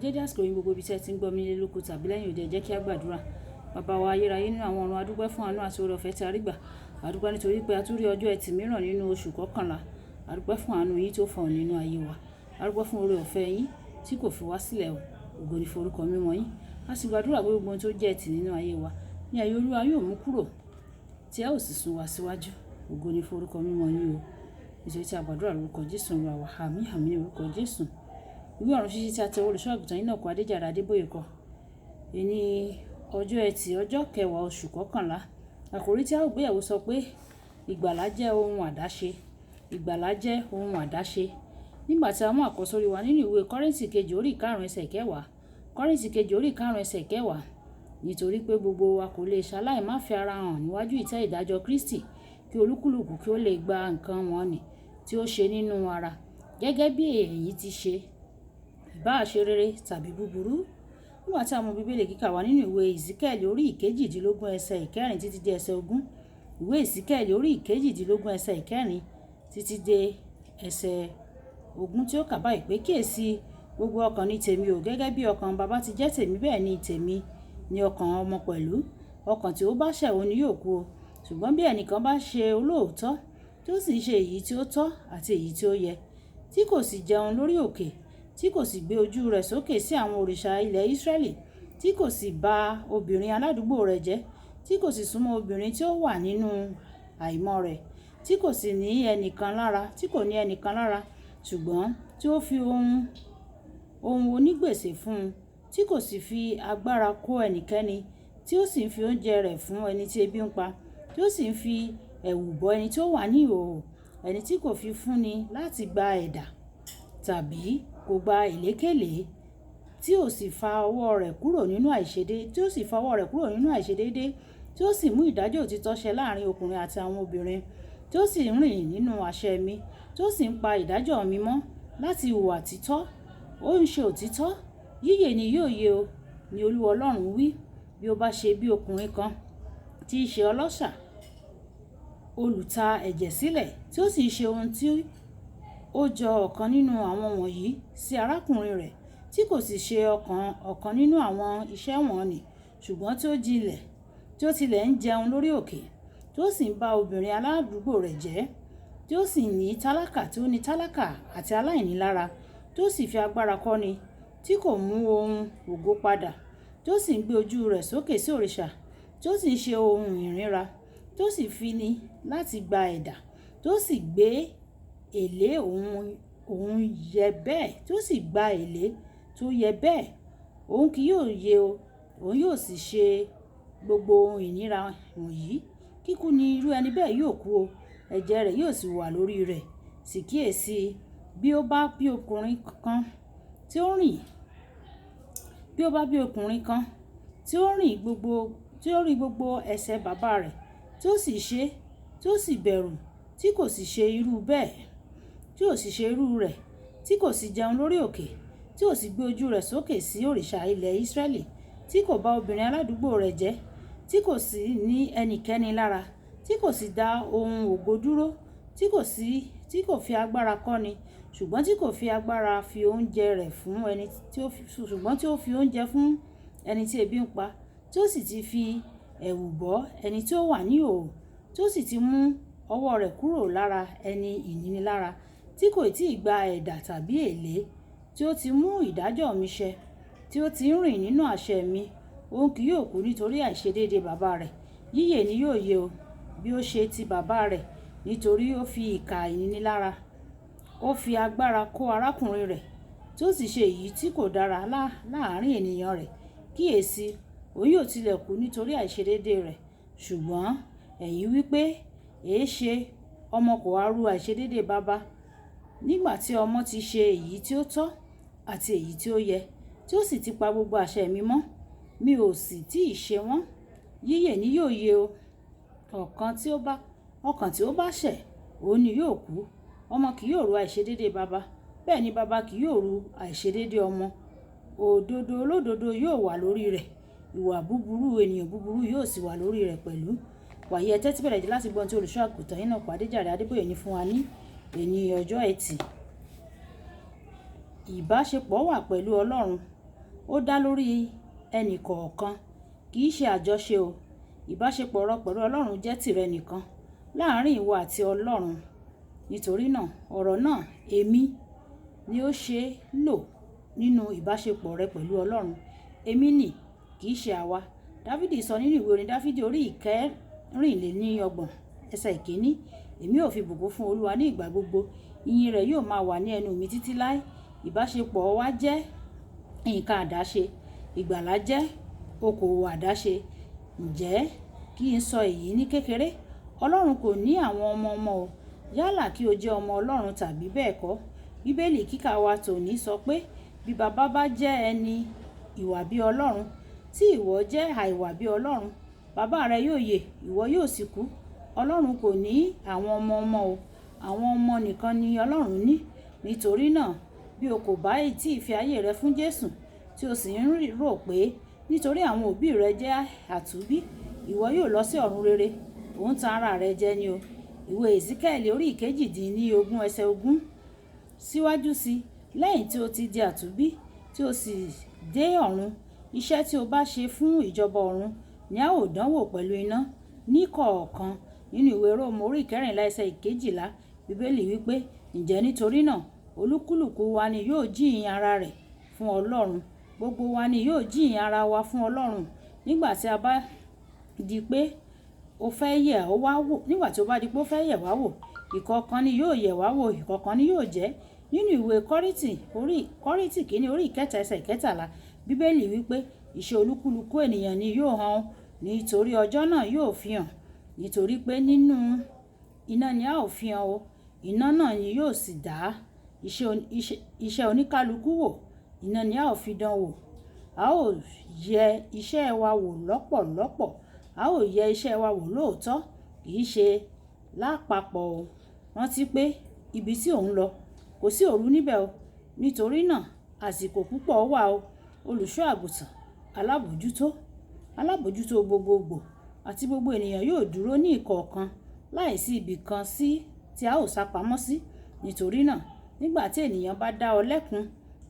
Dédé àsìkò yìí, gbogbo ibi tí ẹ ti ń gbọ́ mi nílé lóko tàbí lẹ́yìn òde, ẹ jẹ́ kí a gbàdúrà. Bàbá wa ayérayé nínú àwọn ọ̀run, a dúpẹ́ fún àánú àti oore-ọ̀fẹ́ tí a rí gbà. A dúpẹ́ nítorí pé a tún rí ọjọ́ ẹtì mìíràn nínú oṣù kọkànlá. A dúpẹ́ fún àánú yín tó fọhùn nínú ayé wa. A dúpẹ́ fún oore-ọ̀fẹ́ yín tí kò fi wá sílẹ̀ o. Ògo ni fún orúkọ mímọ́ yín. A sì gbàdúrà pé gbogbo ohun tó jẹ́ ẹtì nínú ayé wa ní ayé Olúwa yóò mú kúrò, tí ẹ ó sì sún wa síwájú. Ògo ni fún orúkọ mímọ́ yín o. Nítorí tí a gbàdúrà lórúkọ Jésù Olúwa wa. Àmín, àmín ní orúkọ Jésù. Ìwé ọ̀run ṣíṣí tí a tẹ olùṣọ́ àgùntàn yín náà kọ Adéjàre Adébóyè kọ. Èní ọjọ́ ẹtì, ọjọ́ kẹwàá, oṣù kọkànlá. Àkòrí tí a ó gbéyẹ̀wò sọ pé ìgbàlà jẹ́ ohun àdáṣe. Ìgbàlà jẹ́ ohun àdáṣe. Nígbà tí a mú àkọ́sórí wa nínú ìwé Kọ́ríńtì kejì orí ìkarùn ẹsẹ̀ kẹwàá. Kọ́ríńtì kejì orí ìkarùn ẹsẹ̀ kẹwàá. Nítorí pé gbogbo wa kò lè ṣaláì má fi ara hàn níwájú ìtẹ́ ìdájọ́ Kristi, kí olúkúlùkù kí ó lè gba nǹkan wọ̀n-ọn-nì tí ó ṣe nínú ara, gẹ́gẹ́ bí èyí ti ṣe, ìbá ṣe rere tàbí búburú. Nígbà tí a mú Bíbélì kíkà wá nínú ìwé Ìsíkẹ́ẹ̀lì orí ìkejìdínlógún ẹsẹ̀ ìkẹrin títí dé ẹsẹ̀ 20. Ìwé Ìsíkẹ́ẹ̀lì orí ìkejìdínlógún ẹsẹ̀ ìkẹrin títí dé ẹsẹ̀ 20 tí ó kà báyìí pé, "Kíyèsi, gbogbo ọkàn ní tèmi o, gẹ́gẹ́ bí ọkàn baba ti jẹ́ tèmi, bẹ́ẹ̀ ni tèmi ni ọkàn ọmọ pẹ̀lú. Ọkàn tí ó bá ṣẹ̀, òun ni yóò kú o. Ṣùgbọ́n bí ẹnìkan bá ṣe olóòótọ́, tí ó sì ń ṣe èyí tí ó tọ́ àti èyí tí ó yẹ, tí kò sì jẹun lórí òkè, tí kò sì gbé ojú rẹ̀ sókè sí àwọn òrìṣà ilẹ̀ Israẹli, tí kò sì bá obìnrin aládùúgbò rẹ̀ jẹ́, tí kò sì súnmọ́ obìnrin tí ó wà nínú àìmọ́ rẹ̀, tí kò sì ní ẹnìkan lára, tí kò ní ẹnìkan lára, ṣùgbọ́n tí ó fi ohun onígbèsè fún un, tí kò sì fi agbára kó ẹnikẹ́ni, tí ó sì ń fi oúnjẹ rẹ̀ fún ẹni tí ebi ń pa, tí ó sì ń fi ẹ̀wù bọ́ ẹni tí ó wà ní ìhòhò, ẹni tí kò fi fúnni láti gba ẹ̀dà tàbí kò gba èlékèlé, tí ó sì fa ọwọ́ rẹ̀ kúrò nínú àìṣedé, tí ó sì fa ọwọ́ rẹ̀ kúrò nínú àìṣedédé, tí ó sì mú ìdájọ́ òtítọ́ ṣẹ láàrin ọkùnrin àti àwọn obìnrin, tí ó sì ń rìn nínú àṣẹ mi, tí ó sì ń pa ìdájọ́ mi mọ́ láti hùwà títọ́, ó ń ṣe òtítọ́, yíyè ni yóò yè o, ní Olúwa Ọlọ́run wí. Bí ó bá ṣe bí ọkùnrin kan tí í ṣe ọlọ́ṣà, olùta ẹ̀jẹ̀ sílẹ̀, tí ó sì ń ṣe ohun tí ó jọ ọ̀kan nínú àwọn wọ̀nyí sí arákùnrin rẹ̀, tí kò sì ṣe ọ̀kan nínú àwọn iṣẹ́ wọ̀n-ọn-nì, ṣùgbọ́n tí ó jinlẹ̀, tí ó tilẹ̀ ń jẹun lórí òkè, tí ó sì ń bá obìnrin aládùúgbò rẹ̀ jẹ́, tí ó sì ní tálákà, tí ó ní tálákà àti aláìní lára, tí ó sì fi agbára kọ́ni, tí kò mú ohun ògo padà, tí ó sì ń gbé ojú rẹ̀ sókè sí òrìṣà, tí ó sì ń ṣe ohun ìríra, tí ó sì fi ní láti gba ẹ̀dà, tí ó sì gbé èlé òun yẹ bẹ́ẹ̀, tí ó sì gba èlé tó yẹ bẹ́ẹ̀, òun kì yóò yè o, òun yóò sì ṣe gbogbo ohun ìnira wọ̀nyí. Kíkú ni irú ẹni bẹ́ẹ̀ yóò kú o, ẹ̀jẹ̀ rẹ̀ yóò sì wà lórí rẹ̀." Sì kíyèsi, bí ó bá bí ọkùnrin kan tí ó rìn, bí ó bá bí ọkùnrin kan tí ó rìn gbogbo, tí ó rí gbogbo ẹ̀ṣẹ̀ bàbá rẹ̀, tí ó sì ṣe, tí ó sì bẹ̀rù, tí kò sì ṣe irú bẹ́ẹ̀, tí ò sì ṣe irú rẹ̀, tí kò sì jẹun lórí òkè, tí ò sì gbé ojú rẹ̀ sókè sí òrìṣà ilẹ̀ Israẹli, tí kò bá obìnrin aládùúgbò rẹ̀ jẹ́, tí kò sì ní ẹnikẹ́ni lára, tí kò sì dá ohun ògo dúró, tí kò fi agbára kọ́ni, ṣùgbọ́n tí kò fi agbára fi oúnjẹ rẹ̀ fún ẹni tí ó fi, ṣùgbọ́n tí ó fi oúnjẹ fún ẹni tí ebi ń pa, tí ó sì ti fi ẹ̀wù bọ́ ẹni tí ó wà ní ìhòhò, tí ó sì ti mú ọwọ́ rẹ̀ kúrò lára ẹni ìnínilára, tí kò tí ì gba ẹ̀dà tàbí èlé, tí ó ti mú ìdájọ́ mi ṣẹ, tí ó ti ń rìn nínú àṣẹ mi, òun kì yóò kú nítorí àìṣedédé bàbá rẹ̀. Yíyè ni yóò yè o, bí ó ṣe ti bàbá rẹ̀, nítorí ó fi ìkà ìnínilára, ó fi agbára kó arákùnrin rẹ̀, tí ó sì ṣe èyí tí kò dára láàrin ènìyàn rẹ̀. Kíyèsi, òun yóò tilẹ̀ kú nítorí àìṣedédé rẹ̀. Ṣùgbọ́n ẹ̀yin wí pé, èéṣe ọmọ kò ha ru àìṣedédé baba? Nígbà tí ọmọ ti ṣe èyí tí ó tọ́ àti èyí tí ó yẹ, tí ó sì ti pa gbogbo àṣẹ mi mọ́, mi ò sì tí ì ṣe wọ́n. Yíyè ni yóò yè o. Ọkàn tí ó bá ṣẹ̀, òun ni yóò kú. Ọmọ kì yóò ru àìṣedédé baba, bẹ́ẹ̀ ni baba kì yóò ru àìṣedédé ọmọ. Òdodo olódodo yóò wà lórí rẹ̀, ìwà búburú ènìyàn búburú yóò sì wà lórí rẹ̀ pẹ̀lú. Wàyí, ẹ tẹ́tí bẹ̀rẹ̀ jẹ́ láti gbọ́ ohun tí olùṣọ́ àgùntàn yín náà Adéjàre Adébóyè ní fún wa ní èní ọjọ́ ẹtì. Ìbáṣepọ̀ wà pẹ̀lú Ọlọ́run. Ó dá lórí ẹnì kọ̀ọ̀kan, kì í ṣe àjọṣe o. Ìbáṣepọ̀ rẹ pẹ̀lú Ọlọ́run jẹ́ tìrẹ nìkan, láàárín ìwọ àti Ọlọ́run. Nítorí náà, ọ̀rọ̀ náà "èmi" ni ó ṣe lò nínú ìbáṣepọ̀ rẹ pẹ̀lú Ọlọ́run. Èmi ni, kì í ṣe àwa. Dafidi sọ nínú ìwé orin Dafidi orí 34 ẹsẹ̀ 1, "Èmi ó fi ìbùkún fún Olúwa ní ìgbà gbogbo, ìyìn rẹ̀ yóò máa wà ní ẹnu mi títí láé." Ìbáṣepọ̀ wa jẹ́ nǹkan àdáṣe. Ìgbàlà jẹ́ okòwò àdáṣe. Ǹjẹ́ kí n sọ èyí ní kékeré? Ọlọ́run kò ní àwọn ọmọ ọmọ o. Yálà kí o jẹ́ ọmọ Ọlọ́run tàbí bẹ́ẹ̀ kọ́. Bíbélì kíkà wa tòní sọ pé bí baba bá jẹ́ ẹni ìwà bí Ọlọ́run, tí ìwọ jẹ́ àìwà bí Ọlọ́run, bàbá rẹ yóò yè, ìwọ yóò sì kú. Ọlọ́run kò ní àwọn ọmọ ọmọ o. Àwọn ọmọ nìkan ni Ọlọ́run ní. Nítorí náà, bí o kò bá tí ì fi ayé rẹ fún Jésù, tí o sì ń rò pé nítorí àwọn òbí rẹ jẹ́ àtúnbí, ìwọ yóò lọ sí ọ̀run rere, ò ń tan ara rẹ jẹ ni o. Ìwé Èsíkẹ́ẹ̀lì orí 18 ẹsẹ̀ 20 síwájú sí, lẹ́yìn tí o ti di àtúnbí, tí o sì dé ọ̀run, iṣẹ́ tí o bá ṣe fún ìjọba ọ̀run ni a ó dánwò pẹ̀lú iná ní kọ̀ọ̀kan. Nínú ìwé Róòmù orí 14 ẹsẹ̀ 12, Bíbélì wípé, "Ǹjẹ́ nítorí náà, olúkúlùkù wa ni yóò jíyìn ara rẹ̀ fún Ọlọ́run." Gbogbo wa ni yóò jíyìn ara wa fún Ọlọ́run. Nígbà tí a bá di pé ó fẹ́ yẹ̀ ọ́ wá wò, nígbà tí ó bá di pé ó fẹ́ yẹ̀ wá wò, ìkọ̀ọ̀kan ni yóò yẹ̀ wá wò, ìkọ̀ọ̀kan ni yóò jẹ́. Nínú ìwé Kọ́ríńtì orí Kọ́ríńtì kìíní orí 3 ẹsẹ̀ 13, Bíbélì wípé, "Iṣẹ́ olúkúlùkù ènìyàn ni yóò hàn, nítorí ọjọ́ náà yóò fi hàn. Nítorí pé nínú iná ni a ó fi hàn o. Iná náà ni yóò sì dá iṣẹ́ oníkálukú wò. Iná ni a ó fi dán wò. A ó yẹ iṣẹ́ wa wò lọ́pọ̀lọ́pọ̀. A ó yẹ iṣẹ́ wa wò lóòótọ́, kì í ṣe lápapọ̀ o. Rántí pé ibi tí ò ń lọ kò sí òru níbẹ̀ o. Nítorí náà, àsìkò púpọ̀ wà o. Olùṣọ́ àgùntàn, alábòójútó, alábòójútó gbogbogbò àti gbogbo ènìyàn yóò dúró ní ìkọ̀ọ̀kan láìsí ibi kan sí tí a ó sá pamọ́ sí. Nítorí náà, nígbà tí ènìyàn bá dá ọ lẹ́kun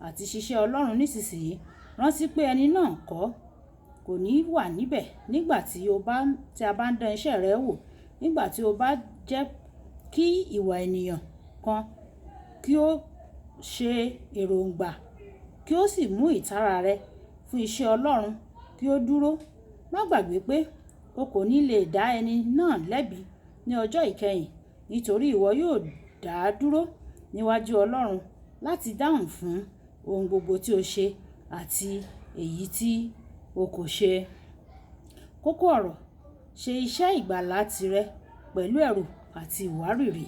àti ṣiṣẹ́ Ọlọ́run nísinsìnyí, rántí pé ẹni náà kọ́ kò ní wà níbẹ̀ nígbà tí a bá ń dán iṣẹ́ rẹ wò. Nígbà tí o bá jẹ́ kí ìwà ènìyàn kan kí ó ṣe èròǹgbà kí ó sì mú ìtara rẹ fún iṣẹ́ Ọlọ́run kí ó dúró. Má gbàgbé pé o kò ní lè dá ẹni náà lẹ́bi ní ọjọ́ ìkẹyìn, nítorí ìwọ yóò dá dúró níwájú Ọlọ́run láti dáhùn fún ohun gbogbo tí o ṣe àti èyí tí o kò ṣe. Kókó ọ̀rọ̀: ṣe iṣẹ́ ìgbàlà tìrẹ pẹ̀lú ẹ̀rù àti ìwárìrì.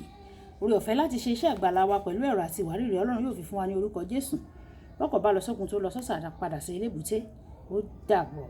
Oore ọ̀fẹ́ láti ṣe iṣẹ́ ìgbàlà wa pẹ̀lú ẹ̀rù àti ìwárìrì Ọlọ́run yóò fi fún wa ní orúkọ Jésù. Bọ́kọ̀ bá lọ sókun tó lọ sọ́sà padà sí ilé ìbúté, ó dàbọ̀.